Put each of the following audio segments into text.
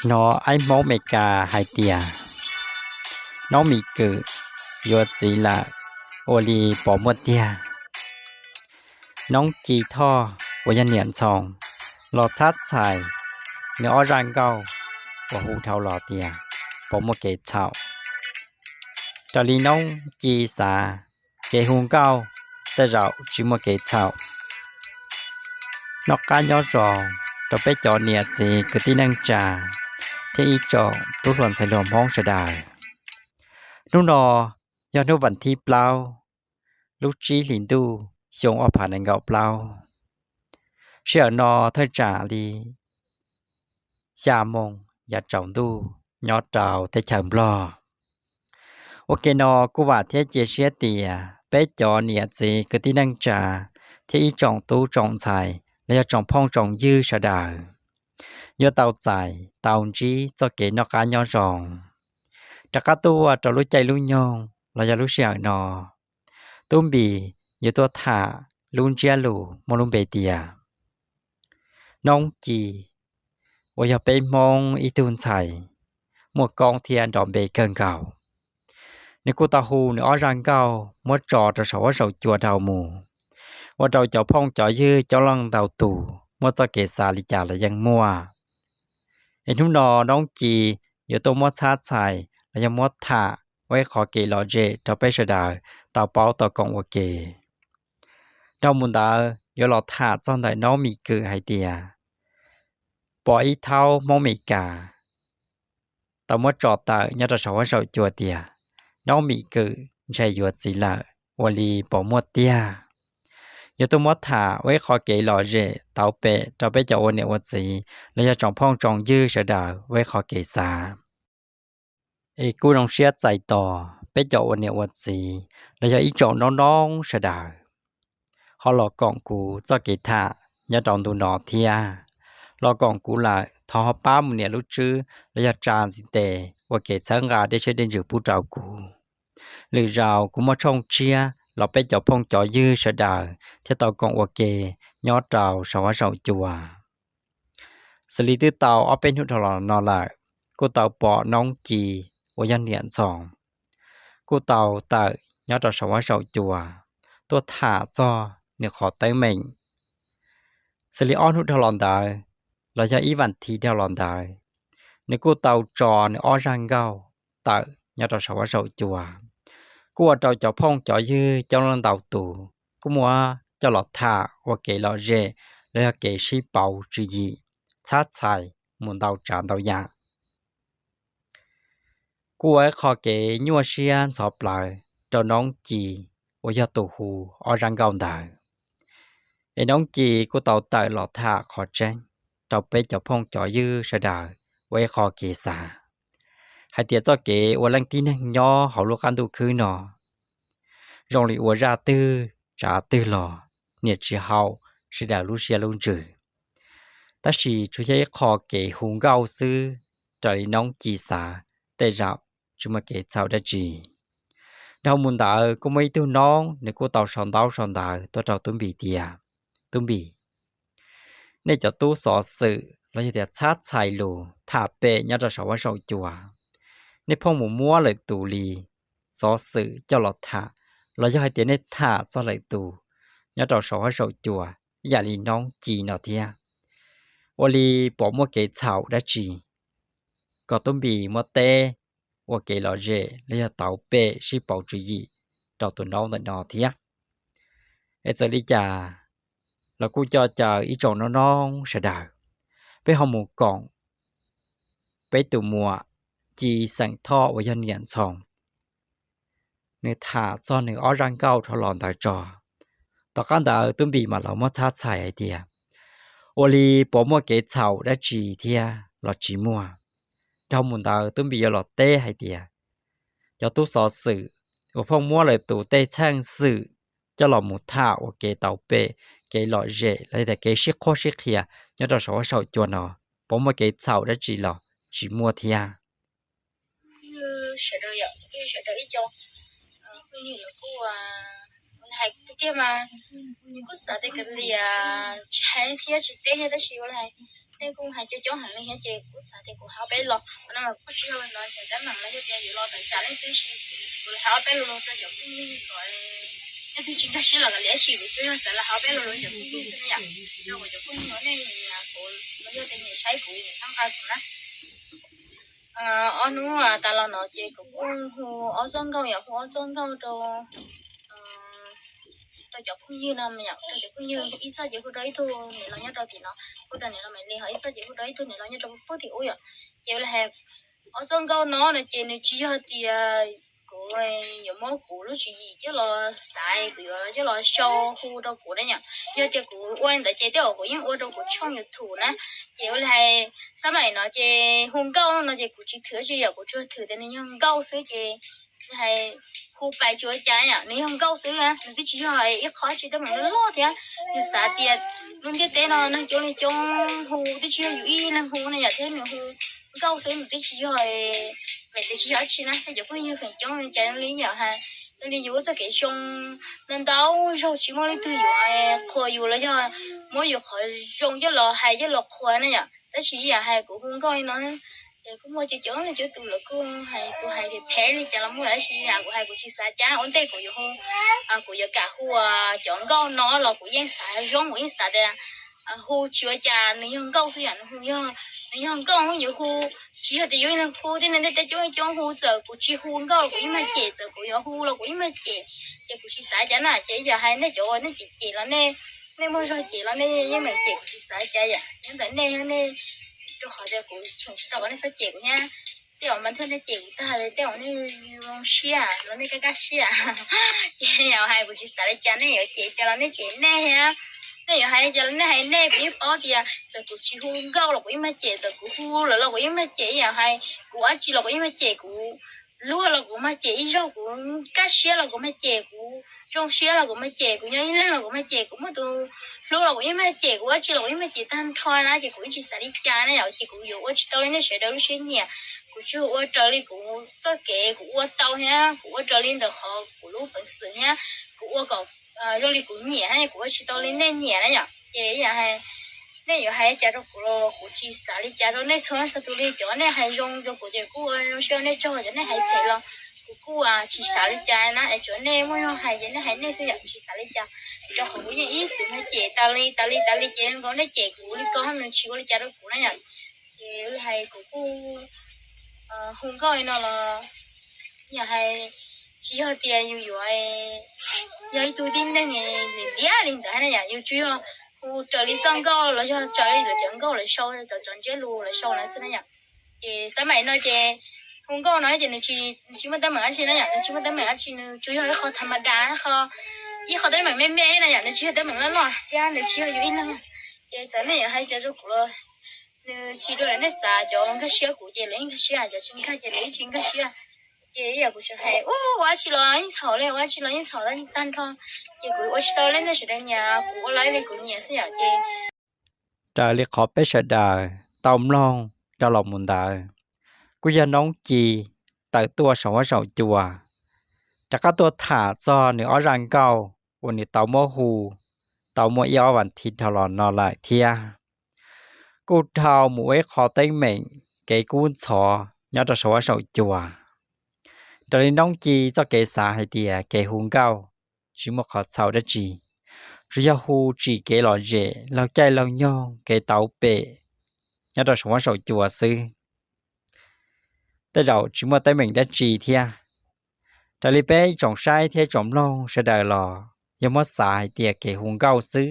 Hnov aib Hmoob Meskas hais tias, Noob Mim Kwm yuav txiv lawm, ua li puas muaj tiag? Noob Ci Thoj uas yog niam Ntxhoo los txhab txhais nws ob zaj nkauj uas hu dhau los tias, Puas muaj kev txhaum? Raws li Noob Ci xav, kev hu nkauj tej zaum tsis muaj kev txhaum. Noj qab nyob zoo rau peb cov niam txiv kwv tij neej tsa thiab ib tsoom tub hluas ntxhais hluas Hmoob sawv daws. Hnub no yog hnub vas thib plaub lub tsib hlis ntuj xyoo ob phav nees nkaum plaub. Sij hawm no thawj tsam li xya moo yav tsaus ntuj nyob rau teb chaws Nplog. Ua ke no kuj vam thiab cia siab tias peb cov niam txiv kwv tij neej tsa thiab ib tsoom tub tsoom ntxhais los yog tsoom phooj tsoom ywg sawv daws yuav tau txais tau ntsib txoj kev noj qab nyob zoo. Rov qab tuaj rau lub caij lub nyoog los yog lub sij hawm no, Tub Npis yuav tuaj tham lub ntsiab lus muaj lub npe tias Noob Ci, uas yog peb Hmoob ib tug ntxhais muaj koob thiab nrov npe kawg nkaus. Nws kuj tau hu nws ob zaj nkauj muab tso rau saum huab saum cua dhau mus, ua rau cov phooj cov ywg coob leej ntau tus muaj txoj kev xav li cas los yeej muaj. Es hnub no Noob Ci yuav tuaj muab txhab txhais los yog muab tham ua ib qho kev lom zem rau peb sawv daws tau paub tau koom ua ke. Dhau mus ntawd yuav los tham txog ntawm Noob Mim Kwm hais tias, pom ib thaub Hmoob Meskas tau muab tso tawm nyob rau saum huab saum cua tias, Noob Mim Kwm ntshe yuav txiv lawm, ua li puas muaj tiag? Yuav tuaj muab tham ua ib qho kev lom zem tau pem rau peb cov ua niam ua txiv los yog tsoom phooj tsoom ywg sawv daws ua ib qho kev xav. Es kuj zoo siab txais tos peb cov ua niam ua txiv los yog ib tsoom noob noob sawv daws ho los koom kuv txoj kev tham nyob rau ntu no thiab. Los koom kuv lawm thov ho pab mus nias lub tswb los yog tsa ntxiv tes ua kev txhawb nqa dej siab dej ntsws pub rau kuv. Lwm zaus kuv muaj tshooj tshiab los peb cov phooj cov ywg sawv daws thiaj tau koom ua ke nyob rau saum huab saum cua. Xws li twb tau ob peb hnub dhau los no lawm, kuj tau pom Noob Ci uas yog niam Ntxhoo kuj tau tawm nyob rau saum huab saum cua tuaj tham txog nws qhov teeb meem. Xws li ob hnub dhau los ntawd los yog ib vas thiv dhau los ntawd, nws kuj tau tso nws ob zaj nkauj tawm nyob rau saum huab saum cua, kuj ua rau cov phooj cov ywg coob leej ntau tus kuj muab coj los tham ua kev lom zem los yog kev sib pauv tswv yim, txhab txhais mus ntau tsav ntau yam. Kuj ua ib qho kev nyuaj siab ntxhov plawv rau Noob Ci uas yog tus hu ob zaj nkauj ntawd. Es Noob Ci kuj tau tawm los tham qhov tseeb rau peb cov phooj cov ywg sawv daws ua ib qho kev xav hais tias txoj kev ua leej tib neeg nyob hauv lub qab ntuj khwb no zoo li ua zaj twg tsav twg los niam tsis haum sawv daws lub siab lub ntsws. Tab sis tsuas yog ib qho kev hu nkauj xwb, raws li Noob Ci xav tej zaum tsis muaj kev txhaum dab tsi. Dhau mus ntawd kuj muaj ib tug noob nws kuj tau sau ntaub sau ntawv tuaj rau Tub Npis tias, Tub Npis, nej cov tub xov xwm los yog tias txhab txhais lus tham pem nyob rau saum huab saum cua, nej phooj mus muab lwm tus li xov xwm coj los tham, los yog hais tias nej tham txog lwm tus nyob rau saum huab saum cua ib yam li Noob Ci no thiab, ua li puas muaj kev txhaum dab tsi? Kom Tub Npis muab teb ua kev lom zem los yog tau pem sib pauv tswv yim rau tus noob ntawm no thiab. Es txawm li cas los kuj coj caw ib tsoom noob noob sawv daws, peb ho mus koom peb tus muam Ci xeem Thoj uas yog niam Ntxhoo, nws tham txog nws ob zaj nkauj dhau los ntawd tso. Tom qab ntawd Tub Npis mam los muab txhab txhais hais tias ua li puas muaj kev txhaum dab tsi thiab los tsis muaj. Dhau mus ntawd Tub Npis yuav los teb hais tias cov tub xov xwm uas phooj muab lawm tus tej txheej xwm coj los mus tham ua kev tau pem, kev lom zem los yog tias kev sib qhuab sib qhia nyob rau saum huab saum cua no puas muaj kev txhaum dab tsi los tsis muaj thiab. Sawv daws ib co, kuj hais tiag tiag mas, kuj xav tias kav liam tsis hais thiab tsis teb thiab tab sis ua li hais Nej kuj hais coob coob heev li thiab ces kuv xav tias kuv hais ob peb lo no mas kuj tsis yog los ntawm teeb meem los yog tias yuav los tawm tsam leej twg, kuv hais ob peb lo los rau cov phooj ywg kom leej twg tsis nkag siab los kav liam, tab sis kuv tsuas yog xav los hais ob peb lo rau cov phooj ywg xwb na yom, rau kuv cov phooj ywg nej nyiam kuv los yog tias nyiam saib kuv nyiam txhawb nqa kuv na. Ob hnub tas los no ces kuv kuj hu ob txoj nkauj yom, hu ob txoj nkauj rau rau cov phooj ywg no yom, rau cov phooj ywg ib txoj ces hu rau ib tug niam laus nyob rau tim no, hu rau niam laus Maiv Lis, ho ib txoj ces hu rau ib tug niam laus nyob rau pem tim ub yom. Ces ua li hais ob txoj nkauj no no ces nws tsis yog tias kuv yuav muab kuv lub tswv yim coj los xaiv, kuv yuav coj los sau hu rau kuv na yom. Yog tias kuv ua li ntawd ces tej zaum kuv yeej ua rau kuv tshooj YouTube na. Ces ua li hais xab maim no ces hu nkauj no ces kuv tsis thwm tsi yom, kuv tsuas thwm tias nws yog nkauj xwb ces hais hu pais tsis ua cas yom, nws yog nkauj xwb, nws twb tsis yog ib qho tsis teeb meem loj loj thiab. Yus xav tias lub ntiaj teb no neeg coob li coob hu twb tsis yog yus ib leeg hu na yom, thiab nws hu nkauj xwb nws twb tsis yog, vim tias tsis yog dab tsi na, tej cov phooj ywg feem coob li cas li yom, hais li yus ua txoj kev zoo ntau ntau zaug tsis muaj leej twg yuav qhuas yus los yog muab yus qhov zoo coj los hais coj los qhuas na yom. Tab sis ib yam hais kuv hu nkauj li no es kuj muaj coob coob leej coob tus lawv kuj hais kuv hais phem phem li cas los muaj, tab sis yam kuv hais kuv tsis xav cas, ua ntej kuv yuav hu, kuv yuav kam hu cov nkauj no los kuv yeej xav zoo, kuv yeej xav tias hu tsis ua cas nws yog nkauj xwb yom, nws hu yog, nws yog nkauj yuav hu, tsis yog tias yuav hu tej neeg ntiaj teb coob coob hu, txawm kuv tsis hu nkauj los kuv yeej mag cem, txawm kuv yuav hu los kuv yeej mag cem. Ces kuv tsis xav cas na, ces ib yam hais nej cov uas nej cem cem los nej, nej muaj zog cem los nej yeej meem cem kuv tsis xav cas yom, nyob ntawm nej, nej, rau qhov tias kuv cheem tsis tau kom nej txhob cem kuv thiab. Tej zaum mas thiaj nej cem kuv tag li, tej zaum nej zoo siab los nej kaj kaj siab. Ces yam hais kuv tsis xav li cas, nej yuav cem cas los nej cem nej thiab, nej yuav hais li cas los nej hais nej, kuv yeej paub tias txawm kuv tsis hu nkauj los kuv yeej mag cem, txawm kuv hu lawm los kuv yeej mag cem, ib yam hais kuv ua dab tsi los kuv yeej mag cem, kuv luag los kuv mag cem, ib zaug kuv kaj siab los kuv mag cem, kuv zoo siab los kuv mag cem, kuv nyob ib leeg los kuv mag cem, kuv muaj tus hlub los kuv yeej mag cem, kuv ua dab tsi los kuv yeej mag cem tag nrho na, ces kuv yeej tsis xav li cas na yom, ces kuv yuav ua tsis tau li nej sawv daws lub siab nyiam. Kuv tsuas ua raws li kuv txoj kev kuv ua tau thiab kuv ua raws li ntawm qhov kuv lub peev xwm thiab kuv ua kom zoo li kuv nyiam thiab kuv ua tsis tau li nej nyiam na yom. Ces ib yam hais nej yuav hais li cas rau kuv los kuv tsis xav li cas rau nej txhua leej txhua tus li. Cov nej hais zoo rau kuv ces kuj ua zoo siab ua nej tsaug, cov nej hais phem los kuv kuj tsis xav li cas na, es tsuav nej muaj zog hais ces nej hais nej xwb yom, tsis xav li cas. Rau qhov kuv yeej ib txwm mag cem tas li tas li tas li ces nkaus nej cem kuv li ko nws tsis ua li cas rau kuv na yom. Ces hais kuv kuj hu nkauj li no los yam hais tsis yog tias yus yuav yog ib tug tib neeg liam liam li ntawd na yom, yus tsuas yog hu raws li txoj nkauj los yog raws li lawv cov nkauj lawv sau, cov cov ntsiab lus lawv sau na xwb na yom. Ces xab maim no ces hu nkauj no ces nws tsis muaj teeb meem dab tsi na yom, nws tsis muaj teeb meem dab tsi, nws tsuas yog ib qho tham ma das, qho, ib qho teeb meem me me na yom, nws tsis yog teeb meem loj loj thiab nws tsis yog yus ib leeg. Ces txawm nej yuav hais cas rau kuv los nws tsis dua lawv nej xav, cov nkag siab kuv ces lawv yeej nkag siab, cov tsis nkag ces lawv yeej tsis nkag siab. Ces ib yam kuv tseem hais ua dab tsi los yeej txhaum li, ua dab tsi los yeej txhaum tag nrho. Ces kuv ua tsis tau li nej sawv daws nyiam, kuv ua li kuv nyiam xwb yom. Ces raws li qhov peb sawv daws tau mloog rau los mus ntawd, kuj yog Noob Ci tawm tuaj saum huab saum cua rov qab tuaj tham txog nws ob zaj nkauj uas nws tau muab hu tau muaj ib ob vas thiv dhau los no lawm thiab. Kuj dhau mus ua ib qho teeb meem kev kub ntxhov nyob rau saum huab saum cua. Raws li Noob Ci txoj kev xav hais tias kev hu nkauj tsis muaj qhov txhaum dab tsi, tsuas yog hu tsim kev lom zem laug caij laug nyoog kev tau pem nyob rau saum huab saum cua xwb, tej zaum tsis muaj teeb meem dab tsi thiab. Raws li peb tsoom saib thiab tsoom mloog sawv daws los yog muab xav hais tias kev hu nkauj xwb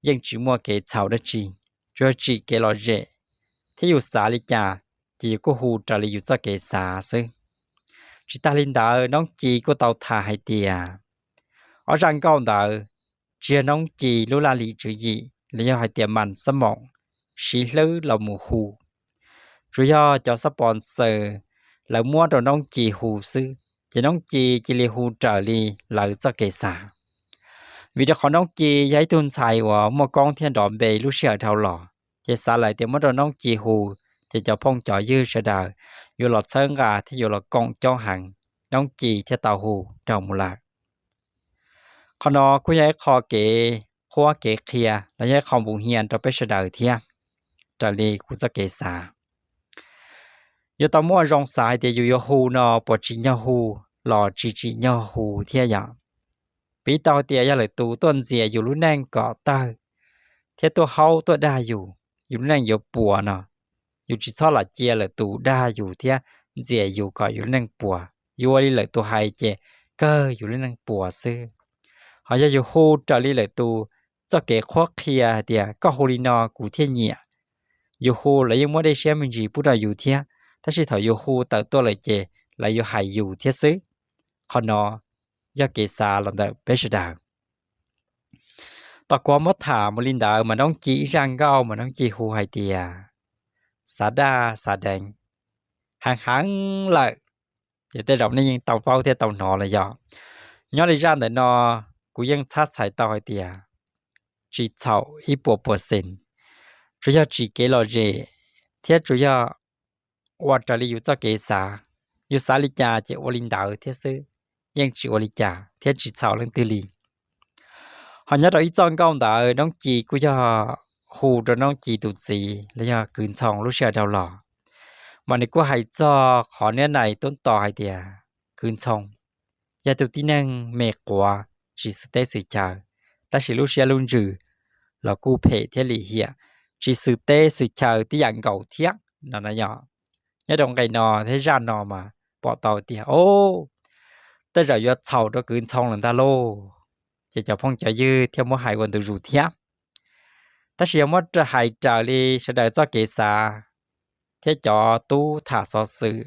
yeej tsis muaj kev txhaum dab tsi, tsuas yog tsim kev lom zem thiab yus xav li cas ces yus kuj hu raws li yus txoj kev xav xwb. Tsis tag li ntawd Noob Ci kuj tau tham hais tias ob zaj nkauj ntawd tsis yog Noob Ci lub laj lim tswv yim los yog hais tias mas xab moom siv hlwb los mus hu, tsuas yog cov xab pos xaws lawv muab rau Noob Ci hu xwb, ces Noob Ci cia li hu raws li lawv txoj kev xav. Vim rau qhov Noob Ci yog ib tug ntxhais uas muaj koob thiab nrov npe lub sij hawm dhau los, ces xav lawm tias muab rau Noob Ci hu, ces cov phooj cov ywg sawv daws yuav los txhawb nqa thiab yuav los koom coob heev, Noob Ci thiaj tau hu dhau mus lawm. Qhov no kuj yog ib qho kev qhuab kev qhia los yog ib qho npuv hias rau peb sawv daws thiab. raws li kuv txoj kev xav. Yuav tau muaj zoo xav hais tias yus yuav hu no puas tsim nyog hu los tsis tsim nyog hu thiab yom. Piv tau tias yog lwm tus tuaj ntxias yus lub neej kom tawg thiab tuaj haub tuaj dag yus, yus lub neej yuav puas no, yus tsis txhob los cia lwm tus dag yus thiab ntxias yus kom yus lub neej puas. Yus ua li lwm tus hais ces kawg yus lub neej puas xwb. Ho yog yus hu raws li lwm tus txoj kev qhuab qhia hais tias koj hu li no kuv thiaj nyiam, yus hu lawv yeej muab dej siab me ntsis pub rau yus thiab, tab sis thaum yus hu tawm tuaj lawm ces lawv yuav hais yus thiab xwb. Qhov no yog kev xav los ntawm peb sawv daws. Tau kuv muab tham mus li ntawd mas Noob Ci ib zaj nkauj mas Noob Ci hu hais tias xav daj xav deev heev heev lawm. Ces tej zaum nej yeej tau paub thiab tau hnov los yog. Nyob li zaj ntawm no kuv yeej txhab txhais tau hais tias tsis txhaum ib puas puas xees, tsuas yog tsis kev lom zem thiab tsuas yog ua raws li yus txoj kev xav. Yus xav li cas ces ua li ntawd thiab xwb, yeej tsis ua li cas thiab tsis txhaum leej twg li. Ho nyob rau ib txoj nkauj ntawd Noob Ci kuj yog hu rau Noob Ci tus txiv los yog Kwv Ntxhoo lub sij hawm dhau los, mas nws kuj hais txog qhov neb nais tub tos hais tias Kwv Ntxhoo yog tus tib neeg me quav, tsis xwm teb xwm chaw, tab sis lub siab lub ntsws los kuj phem thiab lim hiam, tsis xwm teb xwm chaw tib yam nkaus thiab no na yom. Nyob rau nqe no thiab zaj no mas pom tau tias o, tej zaum yuav txhaum rau Kwv Ntxhoo lawm ntag lauj. Ces cov phooj cov ywg thiaj muab hais ua ntu zus thiab. Tab sis yog muab hais raws li sawv daws txoj kev xav thiab cov tub tham xov xwm,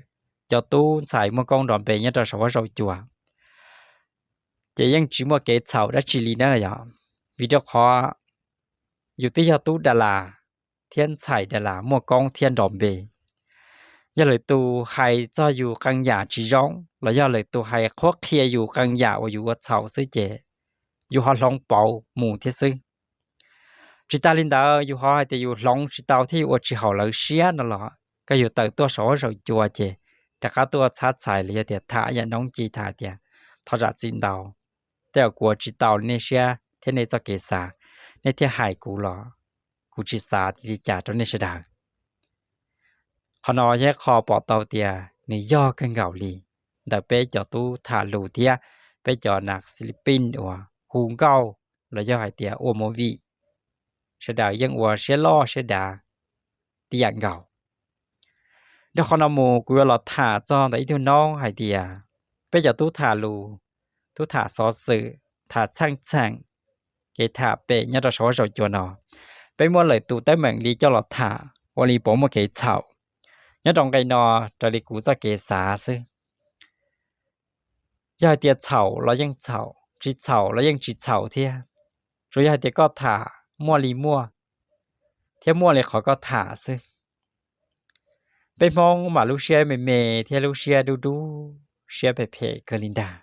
cov tub ntxhais muaj koob nrov npe nyob rau saum huab saum cua, ces yeej tsis muaj kev txhaum dab tsi li na yom. Vim rau qhov yus twb yog tub da las thiab ntxhais da las muaj koob thiab nrov npe. Yog lwm tus hais txog yus qee yam tsis zoo los yog lwm tus hais qhuab qhia yus qee yam uas yus ua txhaum xwb ces yus ho hloov pauv mus thiab xwb. Tsis tas li ntawd yus ho hais tias yus hloov tsis tau thiab yus ua tsis haum lawv siab no los koj yus tawm tuaj saum huab saum cua ces rov qab tuaj txhab txhais los yog tias tham yam Noob Ci tham tias thov zam txim ntau, tej zaum kuv ua tsis tau nej siab thiab nej txoj kev xav, nej thiaj hais kuv los kuv tsis xav li cas rau nej sawv daws. Qhov no yog ib qho pom tau tias nws yog kawg nkaus li ntawm peb cov tub tham lus thiab peb cov nas xilipin uas hu nkauj los yog hais tias ua movie, sawv daws yeej ua siab loj siab dav tib yam nkaus. Rau qhov no mus kuv yuav los tham txog ntawm ib tug noob hais tias peb cov tub tham lus, tub tham xov xwm, tham txheej txheem, kev tham pem nyob rau saum huab saum cua no, peb muab lwm tus teeb meem li coj los tham ua li puas muaj kev txhaum. Nyob rau nqe no raws li kuv txoj kev xav xwb, yog hais tias txhaum los yeej txhaum, tsis txhaum los yeej tsis txhaum thiab. Tsuas yog hais tias koj tham muaj li muaj thiab muaj li qhov koj tham xwb. Peb Hmoob mas lub siab me me thiab lub siab dub dub, siab phem phem kawg li ntag.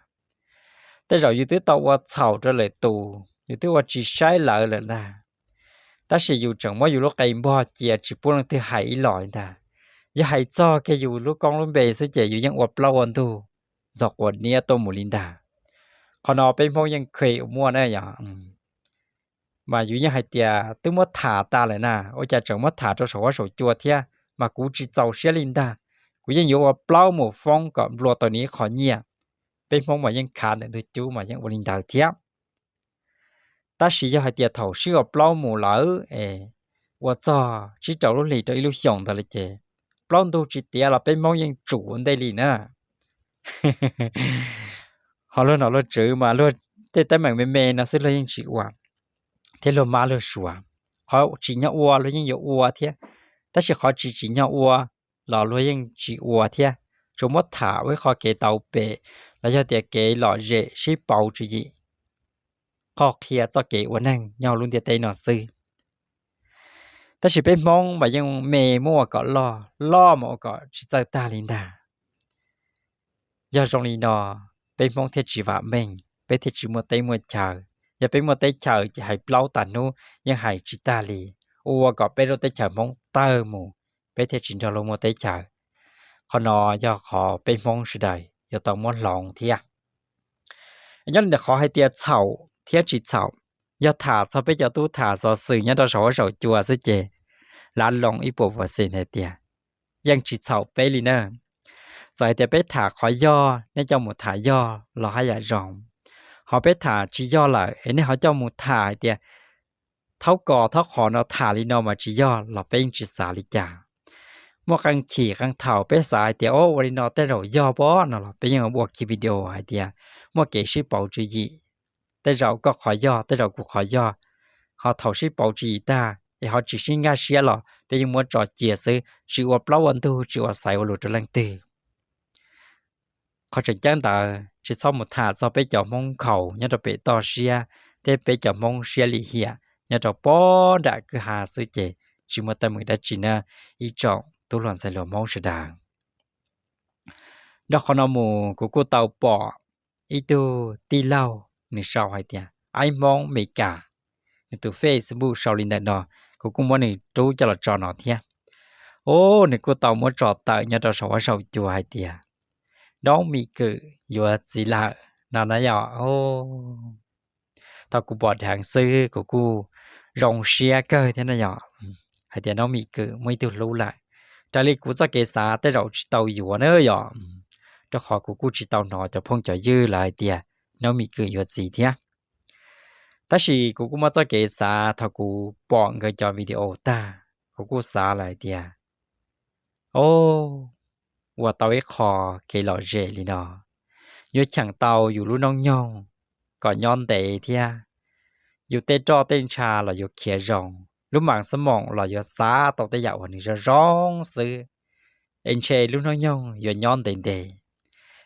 Tej zaum yus twb tau ua txhaum rau lwm tus, yus twb ua tsis saib lawv lawm ntag, tab sis yus tseem muab yus lub qe npog cia tsis pub leej twg hais ib los li ntag. Yog hais txog kiag yus lub koob lub npe xwb ces yus yeej ua plaub ua ntug ntxhov quav niab tuaj mus li ntag. Qhov no peb Hmoob yeej kheev ua muaj na yom. Mas yus yeej hais tias twb muab tham tas lawm na, ua cas tseem muab tham rau saum huab saum cua thiab, mas kuv tsis txaus siab li ntag. Kuv yeej yuav ua plaub mus foob kom nplua tau nws ib qho nyiaj. Peb Hmoob mas yeej khav ntawm ntug cub mas yeej ua li ntawd thiab. Tab sis yog hais tias thaum sib ua plaub mus lawm es ua txog tsib rau lub hlis rau ib lub xyoos ntawd lawm ces plaub ntug tsis tiav los peb Hmoob yeej tsum ua ntej li na. Ho luag nom luag tswv mas luag tej teeb meem me me no xwb luag yeej tsis ua, thiab luag mab luag suav. Qhov tsim nyog ua luag yeej yuav ua thiab, tab sis qhov tsis tsim nyog ua los luag yeej tsis ua thiab. Tsuas muab tham ua ib qho kev tau pem los yog tias kev lom zem sib pauv tswv yim, qhov qhia txoj kev ua neeg nyob lub ntiaj teb no xwb. Tab sis peb Hmoob mas yeej me muab ua kom loj, loj mas ua kom tsis txawj tag li ntag. Yog zoo li no, peb Hmoob thiaj tsis vam meej, peb thiaj tsis muaj teb muaj chaw. Yog peb muaj teb chaws ces hais plaub tas hnub yeej hais tsis tag li, ua kom peb lub teb chaws Hmoob tawg mus, peb thiaj tsis nrog luag muaj teb chaws. Qhov no yog qhov peb Hmoob sawv daws yuav tau muab hloov thiab. Nyob li ntawm qhov hais tias txhaum thiab tsis txhaum, yog tham txog peb cov tub tham xov xwm nyob rau saum huab saum cua xwb ces lav loo ib puas percent hais tias yeej tsis txhaum peb li na. Txawm hais tias peb tham qhov yog, nej coj mus tham yog los haj yam zoo, ho peb tham tsis yog lawm es nej ho coj mus tham hais tias thaub kos thaub qhov no tham li no mas tsis yog los peb yeej tsis xav li cas. Muaj qee chim qee thaum peb xav hais tias o ua li no tej zaum yog pob no los peb yeej ua kiag video hais tias muaj kev sib pauv tswv yim, tej zaum koj qhov yog tej zaum kuv qhov yog, ho thaum sib pauv tswv yim tag es ho tsis sib nkag siab los peb yeej muab tso cia xwb, tsis ua plaub ua ntug tsis ua xaiv ua luag rau leej twg. Qhov tseem ceeb ntawd tsis txhob mus tham txog peb cov Hmoob nkhaus nyob rau pem toj siab thiab peb cov Hmoob siab lim hiam nyob rau pob nram kwj ha xwb ces tsis muaj teeb meem dab tsi na ib tsoom tub hluas ntxhais hluas Hmoob sawv daws. Nrog qhov no mus kuv kuj tau pom ib tug tij laug nws sau hais tias Aib Hmoob Mes Kas, nws tus Facebook sau li ntawm no, kuv kuj muab nws rub coj los tso no thiab. Ub, nws kuj tau muab tso tawm nyob rau saum huab saum cua hais tias Noob Mim Kwm yuav txiv lawm no na yom. Thaum kuv pom dheev xwb kuv kuj zoo siab kawg thiab na yom, hais tias Noob Mim Kwm muaj ib tug hlub lawm. Raws li kuv txoj kev xav tej zaum tsis tau yuav na yom, rau qhov kuv kuj tsis tau hnov cov phooj cov ywg lawv hais tias Noob Mim Kwm yuav txiv thiab. Tab sis kuv kuj muaj txoj kev xav thaum kuv pom nkawd cov video tag, kuv kuj xav lawm hais tias o, ua tau ib qho kev lom zem li no, yuav cheem tau yus lub noob nyoog kom nyob ntev thiab, yus tej roj tej ntsha los yuav khiav zoo, lub mam xab moom los yuav xav tau tej yam uas nws zoo zoo xwb, es ntshe lub noob nyoog yuav nyob ntev ntev.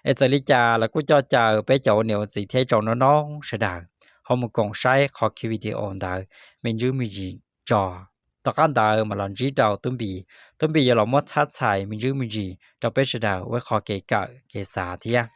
Es txawm li cas los kuj coj caw peb cov ua niam ua txiv thiab tsoom noob noob sawv daws ho mus koom saib qhov kiv video ntawd me ntsis me ntsis tso. Tom qab ntawd mam los ntsib rau Tub Npis, Tub Npis yuav los muab txhab txhais me ntsis me ntsis rau peb sawv daws ua ib qho kev kawm kev xav thiab.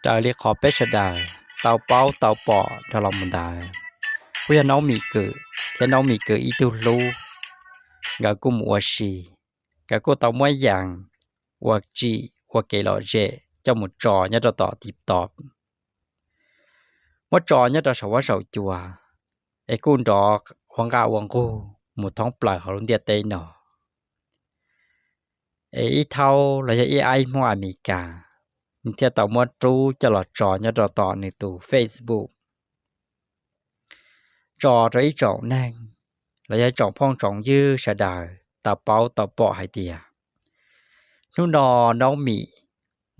Raws li qhov peb sawv daws tau paub tau pom dhau los mus ntawd, kuj yog Noob Mim Kwm thiab Noob Mim Kwm ib tug hlub, nkawd kuj mus ua si, nkawd kuj tau muab yees ua tsim ua kev lom zem coj mus tso nyob rau tom TikTok, muab tso nyob rau saum huab saum cua, es kuj nrov ua nqaj ua nqug mus thoob plaws hauv lub ntiaj teb no. Es ib thaub los yog ib aib Hmoob Amelikas, nws thiaj tau muab rub coj los tso nyob rau tom nws tus Facebook. tso rau ib tsoom neeg los yog ib tsoom phooj tsoom ywg sawv daws tau paub tau pom hais tias hnub no Noob Mim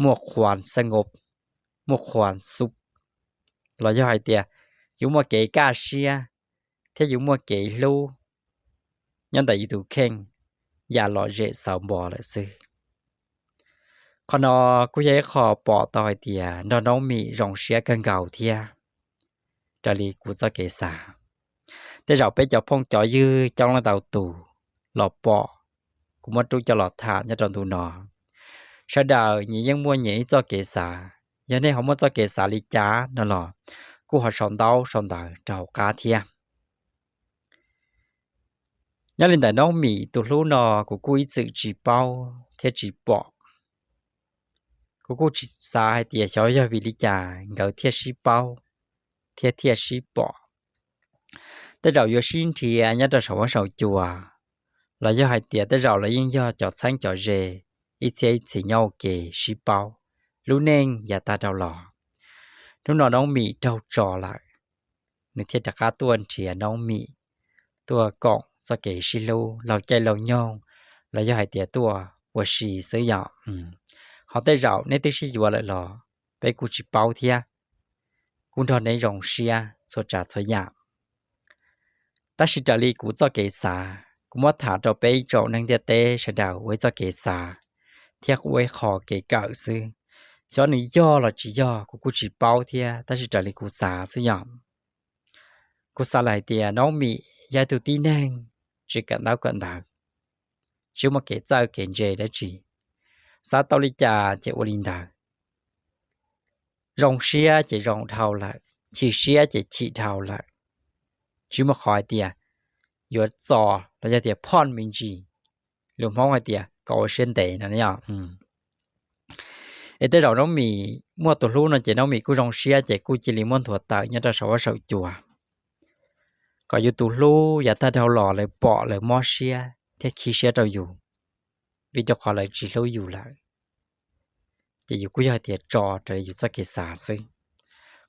muaj khuas xab nkob, muaj khuas xub, los yog hais tias yus muaj kev kaj siab thiab yus muaj kev hlub nyob ntawm yus tus kheej ya lom zem xauv npo lawm xwb. Qhov no kuj yog ib qho pom tau hais tias nrog Noob Mim zoo siab kawg nkaus thiab. Raws li kuv txoj kev xav, tej zaum peb cov phooj cov ywg coob leej ntau tus los pom kuv muab rub coj los tham nyob rau ntu no, sawv daws nyias yeej muaj nyias ib txoj kev xav. Yog nej ho muaj txoj kev xav li cas no los kuj ho sau ntaub sau ntawv rau hauv qab thiab. Nyob li ntawm Noob Mim tus hlub no, kuv kuj ib txwm tsis paub thiab tsis pom. Kuv kuj tsis xav hais tias xyov yog vim li cas nkawd thiaj sib paub thiab thiaj sib pom. Tej zaum yuav sib nrhiav nyob rau saum huab saum cua, los yog hais tias tej zaum los yeej yog cov txheeb cov ze ib txhiab ib txhis nyob ua ke sib paub, lub neej yav tag dhau los. Hnub no Noob Mim raug tso lawm, nws thiaj rov qab tuaj nrhiav Noob Mim, tuaj koom txoj kev sib hlub laug caij laug nyoog, los yog hais tias tuaj ua si xwb yom. Ho tej zaum neb twb sib yuav lawm los peb kuj tsis paub thiab, kuj nrog neb zoo siab txhua tsav txhua yam. Tab sis raws li kuv txoj kev xav, kuv muab tham rau peb ib tsoom neeg ntiaj teb sawv daws ua ib txoj kev xav thiab ua ib qho kev kawm xwb. Xyov nws yog los tsis yog kuv kuj tsis paub thiab, tab sis raws li kuv xav xwb yom. Kuv xav lawm hais tias Noob Mim yog ib tug tib neeg tsis kawm ntaub kawm ntawv, tsis muaj kev txawj kev ntse dab tsi, xav tau li cas ces ua li ntawd. Zoo siab ces zoo dhau lawm, chim siab ces chim dhau lawm, tsis muaj qhov hais tias yuav txo los yog tias phoj me ntsis, lus Hmoob hais tias kom ua siab ntev no. Es tej zaum Noob Mim muaj tus hlub no ces Noob Mim kuj zoo siab ces kuj cia li muab nthuav tawm nyob rau saum huab saum cua, kom yus tus hlub yav tag dhau los lawv pom lawv mob siab thiab khib siab rau yus, vim rau qhov lawv tsis hlub yus lawm. Ces yus kuj yog hais tias tso raws li yus txoj kev xav xwb.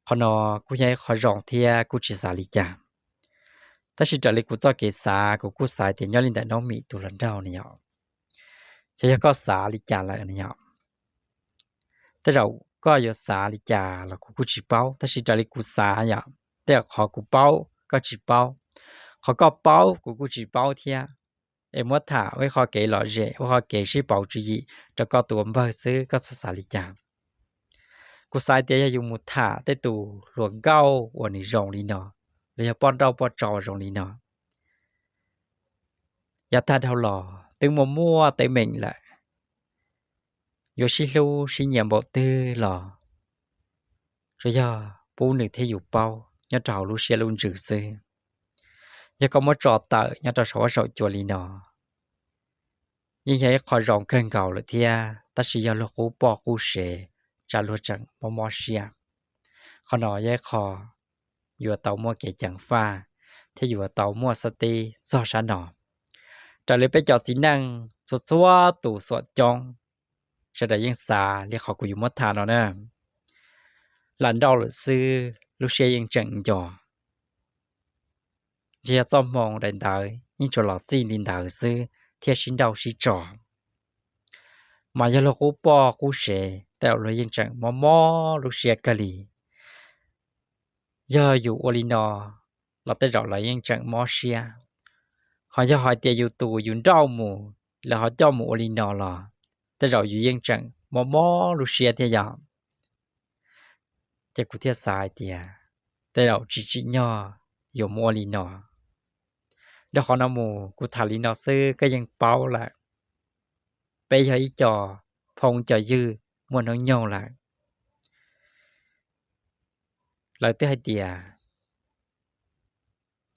Qhov no kuj yog ib qho zoo thiab kuj tsis xav li cas. Tab sis raws li kuv txoj kev xav, kuv kuj xav tias nyob li ntawm Noob Mim tus hluas nraug ne yom, ces yog koj xav li cas lawm ne yom, tej zaum koj yuav xav li cas los kuv kuj tsis paub, tab sis raws li kuv xav yom, tej zaum qhov kuv paub koj tsis paub, qhov koj paub kuv kuj tsis paub thiab. Es muab tham ua ib qho kev lom zem, ua qho kev sib pauv tswv yim rau koj tus ua npawg xwb, koj txhob xav li cas. Kuv xav tias yog yus mus tham tej tus hluas nkauj uas nws zoo li no, los yog poj nrauj poj tso zoo li no, yav tag dhau los twb muaj muaj teeb meem lawm, yuav sib hlub sib nyiam npaum twg los tsuas yog pub nws thiab yus paub nyob rau hauv lub siab lub ntsws xwb. Yog koj muab tso tawm nyob rau saum huab saum cua li no, yeej yog ib qho zoo kawg nkaus lawm thiab, tab sis yog luag qub poj qub sev, tsam luag tseem mob mob siab. Qhov no yog ib qho yuav tau muaj kev ceev faj thiab yuav tau muaj xab tib txog sab no. Raws li peb cov txiv neej txhua txhua tus xuam coob, sawv daws yeej xav li qhov kuv yuav muab tham no na, lam nrauj lawm xwb lub siab yeej tseem nco. Ntshe yog txoj hmoo daim ntawv yeej tsuas los txij nti ntawd xwb thiaj sib nrauj sib tso. Mas yog luag qub poj qub sev tej zaum luag yeej tseem mob mob lub siab kawg li. Yog yus ua li no los tej zaum lawv yeej tseem mob siab. Ho yog hais tias yus tus yus nrauj mus, lawv ho coj mus ua li no los tej zaum yus yeej tseem mob mob lub siab thiab yom. Ces kuv thiaj xav hais tias tej zaum tsis tsim nyog yuav mus ua li no. Rau qhov no mus kuv tham li no xwb koj yeej paub lawm. Peb yog ib co phooj co ywg muaj hnub nyoog lawm. Lawv twb hais tias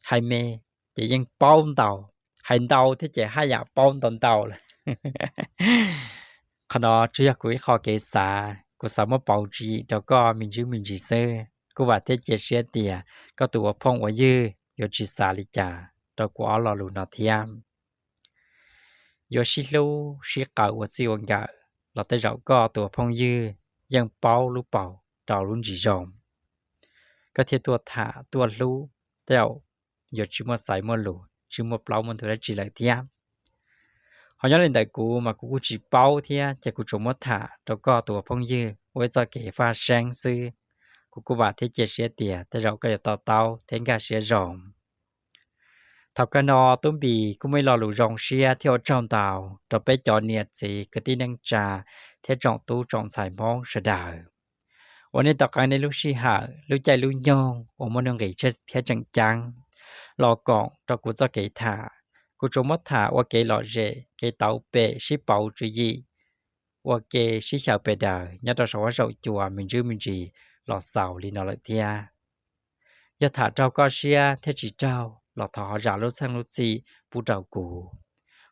hais me ces yeej paub ntau, hais ntau thiab ces haj yam paub ntau ntau lawm. Qhov no tsuas yog kuv ib qho kev xav, kuv xav muab pauv tswv yim rau koj me ntsis me ntsis xwb. Kuj vam thiab cia siab tias koj tus ua phooj ua ywg yuav tsis xav li cas rau kuv ob lo lus no thiab. Yuav sib hlub sib qawm ua txij ua nkawm los tej zaum koj tus ua phooj ywg yeej paub lub paus rau lub ntsis zoo, koj thiaj tuaj tham tuaj hlub, tej zaum yuav tsis muaj xaiv muaj lus, tsis muaj plaub muaj ntug dab tsi lawm thiab. Ho nyob li ntawm kuv mas kuv kuj tsis paub thiab, ces kuv tsuas muab tham rau koj tus ua phooj ywg ua ib txoj kev faj seeb xwb. Kuv kuj vam thiab cia siab tias tej zaum koj yuav to taub thiab nkag siab zoo. Thaum kawg no Tub Npis kuj muaj ib lo lus zoo siab thiab ua tsaug ntau rau peb cov niam txiv kwv tij neej tsa thiab tsoom tub tsoom ntxhais Hmoob sawv daws uas nej tau qee nej lub sij hawm lub caij lub nyoog uas muaj nuj nqis thiab tseem ceeb los koom rau kuv txoj kev tham. Kuv tsuas muab tham ua kev lom zem, kev tauv pem sib pauv tswv yim, ua ke sib xyaw pes daws nyob rau saum huab saum cua me ntsis me ntsis los xaus li no lawm thiab. Yog tham raug koj siab thiab tsis raug los thov ho zam lub txheej lub txim pub rau kuv.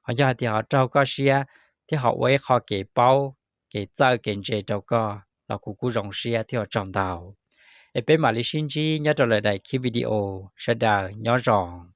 Ho yog hais tias ho raug koj siab thiab ho ua ib qho kev paub, kev txawj kev ntse rau koj los kuv kuj zoo siab thiab ua tsaug ntau. Es peb mam li sib ntsib nyob rau lwm daim video, sawv daws nyob zoo.